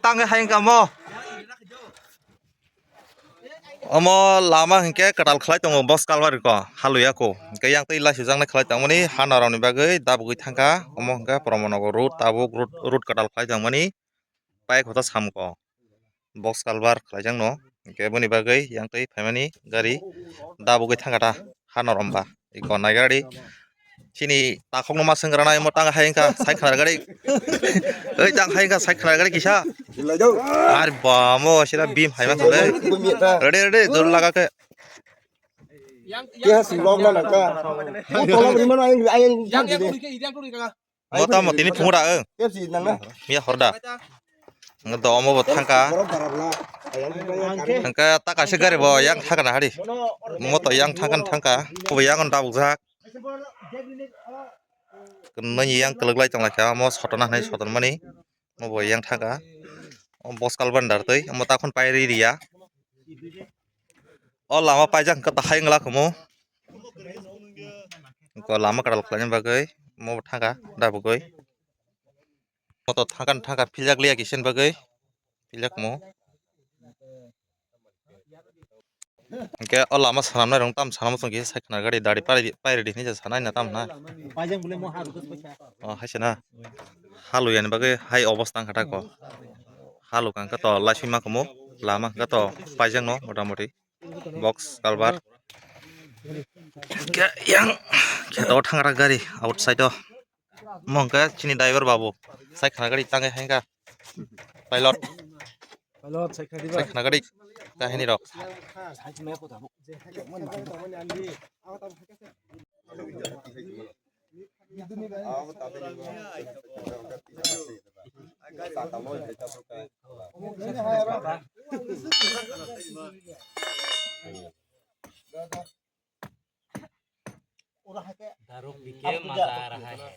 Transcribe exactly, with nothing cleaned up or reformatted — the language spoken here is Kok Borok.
Tangwi hai wngkha mo. Omo lama hinkhe kwtal khlai tongo, box culvert ko haluya ko. Hinkhe yang twi laisujaknai khlai tongmani ha norokni bagwi dabugwi thangkha. Omo hinkhe Promonogo road, tabuk road, road kwtal khlai tongmani. Bike hoto samko. Box culvert khlaijak no, hinkhe boni bagwi yang twi phaimani gari dabugwi thangkha ta ha noromba. Iko nai gari chini takhokno ma swngrana imo tang hai wngkha side khna gari. Oi tang hai wngkha side khna gari kisa. Ar bamo sira bim hai ma thole. Ready, ready, jor laga ke. Kya si log na nangka. Mo tolong rima na ayang ayang yang yang turi ke yang turi ka. Mo tamo tini phungra ang. Kya si nang na. Miya horda. Nge do omo bo thangka. Borok barabla. Ayang ayang. Thangka ta kaisa gari bo yang thangka na hari. Mo to yang thangka thangka. Bo yang on dabuk jak. Nani yang kelak lai tong lai kha mo sotona hai soton mani. Mo bo yang thangka. O box culvert dar twi mo ta khon pai ri ri ya. O lama paijak hwnkhe ta hai wngla khumu. Ko lama kwtal khlaina bagwi mo thangka dabugwi. Moto thangka thangka philjak liya kisen bagwi philjak mo. Hinkhe o lama swnamnai rok tam sana muchung kisa side khna gari dari pai pai redi hinwi sanai na tam na. O hai se na. Halu yani bagwi hai obostha wngkha ta ko. Halu kang khe to laisima khumu lama khe to paijak no mota moti. Box culvert. Khe yang khe to thangra gari outside o. Mo hwnkhe chini driver babu. Sai khna gari tangwi hai kha. Pilot. Pilot sai khna diba. Sai khna gari kahini rok. दारू पी के मजा आ रहा है।